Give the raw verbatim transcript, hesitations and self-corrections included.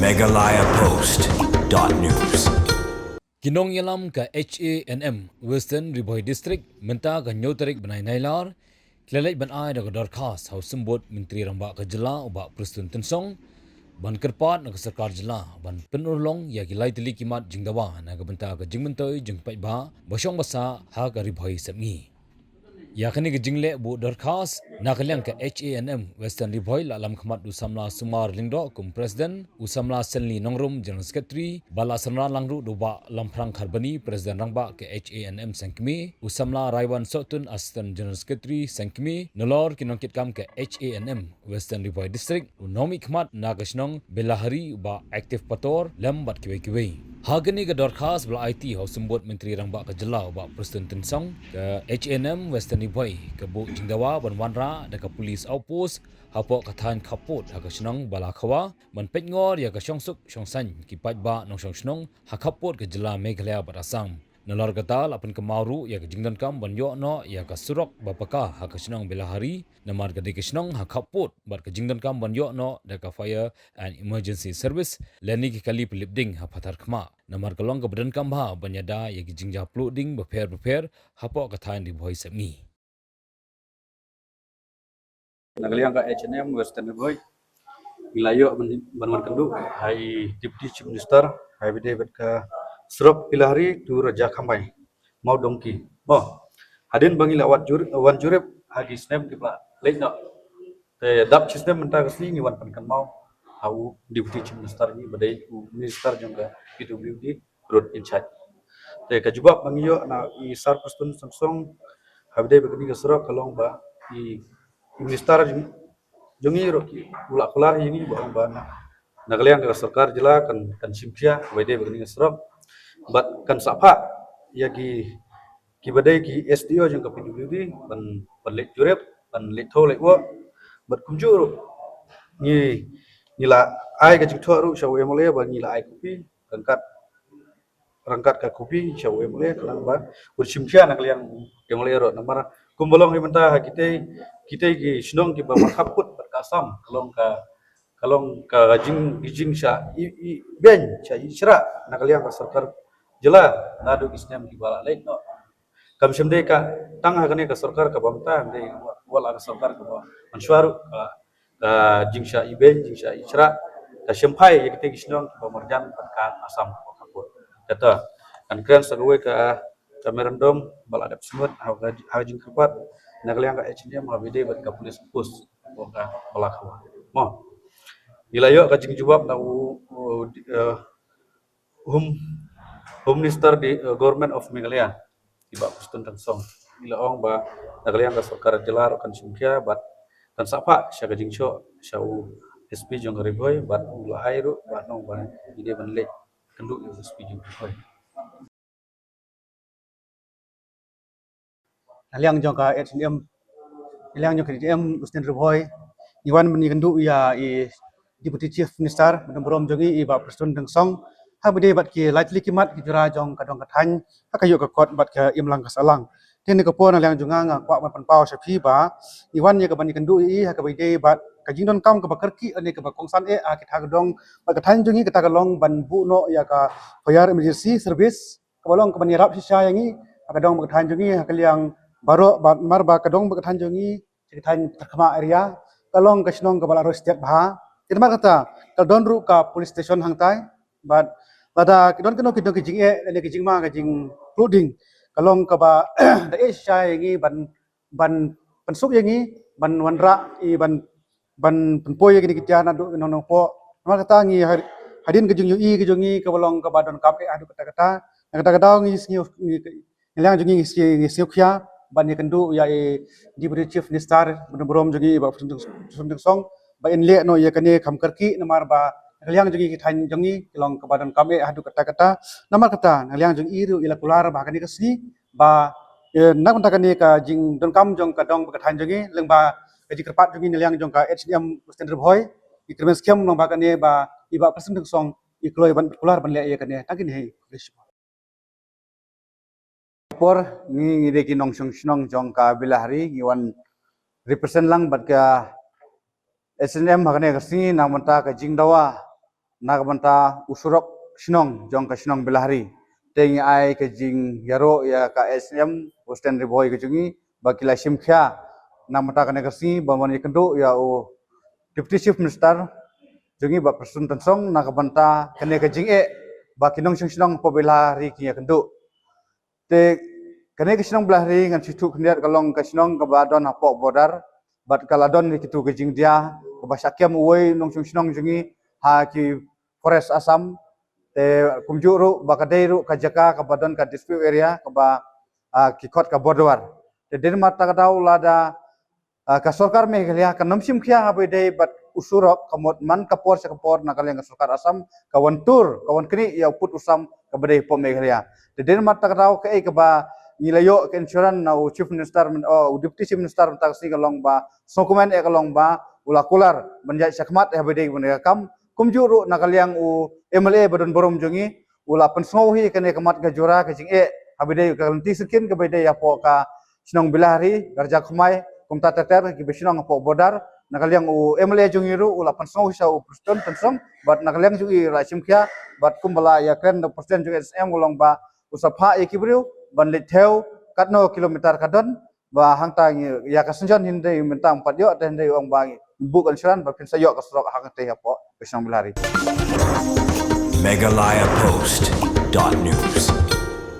Meghalaya Post dot news. Ki nongïalam ka H A N M Western Ri Bhoi District mynta ka hynñiew tarik bnai Nailar ki la leit ban ai da ka dorkhas ha u symbud Myntri Rangbah ka jylla u Bah Prestone Tynsong ban kyrpad na ka sorkar jylla ban pynurlong ïa ki lai tylli ki mat jingdawa na ka bynta ka jingmyntoi jingpaidbah ba shong ba sah ha ka Ri Bhoi Sepngi. Ïa kane ka jingleh buh dorkhas na ka liang ka H A N M Western Ri Bhoi la lam khmat u samla Sumar Lyngdoh kum president, u samla Senli Nongrum general secretary, ba la synran lang ruh da u Bah Lamphrang Kharbani president rangbah ka H A N M Sengkmie, u samla Raiwan Sohtun assistant general secretary Sengkmie, nalor ki nongkitkam ka H A N M Western Ri Bhoi District, u nongmihkhmat na ka shnong Belahari u Bah Active Pator lem bad kiwei kiwei. Ha kane ka dorkhas ba la aiti ha u symbud Myntri Rangbah ka jylla u Bah Prestone Tynsong, ka H A N M Western Ri Bhoi ka buh jingdawa ban wanrah da ka police outpost hapoh ka thaiñ Khappud ha ka shnong Balakhawa ban pynngor ïa ka shongsuk shongsaiñ ki paidbah nongshong shnong ha khappud ka jylla Meghalaya bad Assam. Nalor kata la pynkynmaw ruh ïa ka jingdonkam ban ïoh noh ïa ka surok ba paka ha ka shnong Belahari namar ka dei ka shnong ha khappud bad ka jingdonkam ban ïoh noh da ka fire and emergency service lane ki kali pynlip ding ha Patharkhmah namar ka long kaba donkam bha ban ïada ïa ki jingjia pluh ding bapher bapher hapoh ka thaiñ Ri Bhoi Sepngi. Na ka liang ka H A N M Western Ri Bhoi ngi la ïoh ban, ban wan kynduh ha i Deputy Chief Minister ha i ba dei bad ka surok Belahari to Raja Khambai Mawdongki. Mo, hadien ba ngi la wan jur-, wan jurip ha ki snem kiba la leit noh, te dap shi snem mynta ka sngi ngi wan pynkynmaw ha u Deputy Chief Minister ngi ba dei u Minister jong ka P W D road in charge. Te ka jubab ba ngi ïoh na i Sir Prestone Tynsong ha ba dei bad kane ka surok ka long ba i Minister jong, jong ngi ruh ki u la kular ïa ngi ba ong ba na, na ka liang ka sorkar jylla kan, kan shim khia ha ba dei bad kane ka surok bad kan sah phah ïa ki, ki ba dei ki S D O jong ka P W D ban, ban leit jurip, ban leit thoh leit wah bad kumjuh ruh ngi, ngi la ai ka jingthoh ruh sha u M L A ba ngi la ai kopi ryngkat, ryngkat ka kopi sha u M L A khnang ba un shim khia na ka liang M L A ruh namar kumba long hi mynta ha kitei, kitei ki shnong kiba markhap kut bad ka Assam ka long ka, ka long ka jing, ki jingshah i, i beiñ shah i shrah na ka liang ka sorkar jylla naduh ki snem kiba la leit noh. Kam shym dei ka tang ha kane ka sorkar kaba mynta, dei wat la ka sorkar kaba mynshuwa ruh ka, ka jingshah i beiñ, jingshah i shrah ka shim phai ïa kitei ki shnong kiba marjan bad ka Assam kaba khappud. Kata kan kren sa kawei ka, ka memorandum ba la dep submit ha ka, ha ka jingkyrpad na ka liang ka H A N M ha ba dei bad ka police post ka Balakhawa. Mo, ngi la ïoh ka jingjubab na u, u, eh, Home, Home Minister di, eh, Government of Meghalaya i Bah Prestone Tynsong. Ngi la ong ba na ka liang ka sorkar jylla ruh kan shim khia bad kan sah phah sha ka jingshoh sha u S P jong ka Ri Bhoi bad u la ai ruh ba nong ba ngi dei ban leit kynduh ïa u S P jong ka Ri Bhoi. Na liang jong ka H A N M, na liang jong ka H A N M Western Ri Bhoi, ngi wan ban ïakynduh ïa i Deputy Chief Minister ba don burom jong ngi i Bah Prestone Tynsong ha ba dei bad ki lai tylli ki mat ki jura jong ka dong ka thaiñ ha ka ïoh ka kot bad ka imlang ka sahlang. Te kane ka por na liang jong nga nga kwah ban pynpaw sha phi ba ngi wan ïa ka ban ïakynduh ïa i ha kaba dei bad ka jingdonkam kaba kyrkieh lane kaba kongsan eh ha kita ka dong bad ka thaiñ jong ngi, kata ka long ban buh noh ïa ka fire emergency service kaba long kaban ïarap shisha ïa ngi ha ka dong bad ka thaiñ jong ngi ha ka liang baroh, bad namar ba ka dong bad ka thaiñ jong ngi, ka thaiñ Patharkhmah area ka long ka shnong kaba la roi stet bha. Te namar kata ka don ruh ka police station hangtai bad lada ki don kano kano ki jingeh lane ki jingma ka jingpluh ding ka long kaba da eh shisha ïa ngi ban, ban pynsuk ïa ngi ban wanrah i ban, ban pynpoi ïa kine ki tiar naduh nong nongpoh. Namar kata ngi ha-, hadien ka jingïohi ka jong ngi kaba long kaba donkam eh haduh katta katta. Na kata ka daw ngi sngewsih, ngi, ngi liang jong ngi ngi sngewsih, ngi sngewkhia ban ïakynduh ïa i Deputy Chief Minister ba don burom jong ngi i Bah Prestone Tynsong ba in leh noh ïa kane kham kyrkieh namar ba na ka liang jong ngi ki thaiñ jong ngi ki long kaba donkam eh haduh katta katta. Namar kata na ka liang jong i ruh i la kular ba kane ka sngi ba, eh, na ka bynta kane ka jingdonkam jong ka dong bad ka thaiñ jong ngi lyngba ka jingkyrpad jong ngi na liang jong ka H A N M Western Ri Bhoi, ngi kyrmen skhem lyngba kane ba i Bah Prestone Tynsong i kloi ban kular ban leh ïa kane. Tang kine hi. Por ngi, ngi dei ki nongshong shnong jong ka Belahari, ngi wan represent lang bad ka H A N M ha kane ka sngi na ka bynta ka jingdawa na ka bynta u surok shnong jong ka shnong Bilahari. Te ngi ai ka jingïaroh ïa ka S M, u Stanley Boy ka jong ngi, ba ki la shim khia na ka bynta kane ka sngi, ba wan ïakynduh ïa u Deputy Chief Minister jong ngi, Bah Prestone Tynsong, na ka bynta kane ka jingeh ba ki nongshong shnong hapoh Bilahari ki ïakynduh. Te kane ka shnong Bilahari ngan shu ïathuh khyndiat, ka long ka shnong kaba don hapoh border, bad ka la don ïa kitu ka jingdia kaba shah kem uwei u nongshong shnong jong ngi ha ki forest Assam. Te kumjuh ruh ba ka dei ruh ka jaka kaba don ka dispute area kaba, ah, ki khot ka border. Te dei namar kata ka daw lada, ah, ka sorkar Meghalaya kan ym shim khia haba ïadei bad u surok, ka mut man ka por sha ka por na ka liang ka sorkar Assam ka wan tur, ka wan knieh ïa u pud u sam kaba dei hapoh Meghalaya. Te dei namar kata ka daw kaei kaba ngi la ïoh ka assurance na u Chief Minister, myn-, oh, u Deputy Chief Minister mynta ka sngi, ka long ba sngewkmen eh, ka long ba u la kular ban ïaid shakhmat eh haba ïadei bad ka kam. Kumjuh ruh na ka liang u M L A ba don burom jong ngi, u la pynsngew hi kane ka mat ka jura ka jingeh haba ïadei ka lynti syngkien kaba ïadei hapoh ka shnong Bilahari, Karja Khmai, kumta ter ter kiba shnong hapoh border. Na ka liang u M L A jong ngi ruh u la pynsngew hi sha u Prestone Tynsong, bad na ka liang jong ngi la shim khia, bad kumba la ïakren da u President jong S M, u long ba u sa phah ïa ki briew ban leit thew katno kilometer ka don, ba hangta ngi ïa ka synshar hynrei mynta ym pat ïoh, te hynrei ong ba ngi buh ka assurance ba phin sa ïoh ka surok hangta hapoh ka shnong Bilahari. Meghalaya Post dot news.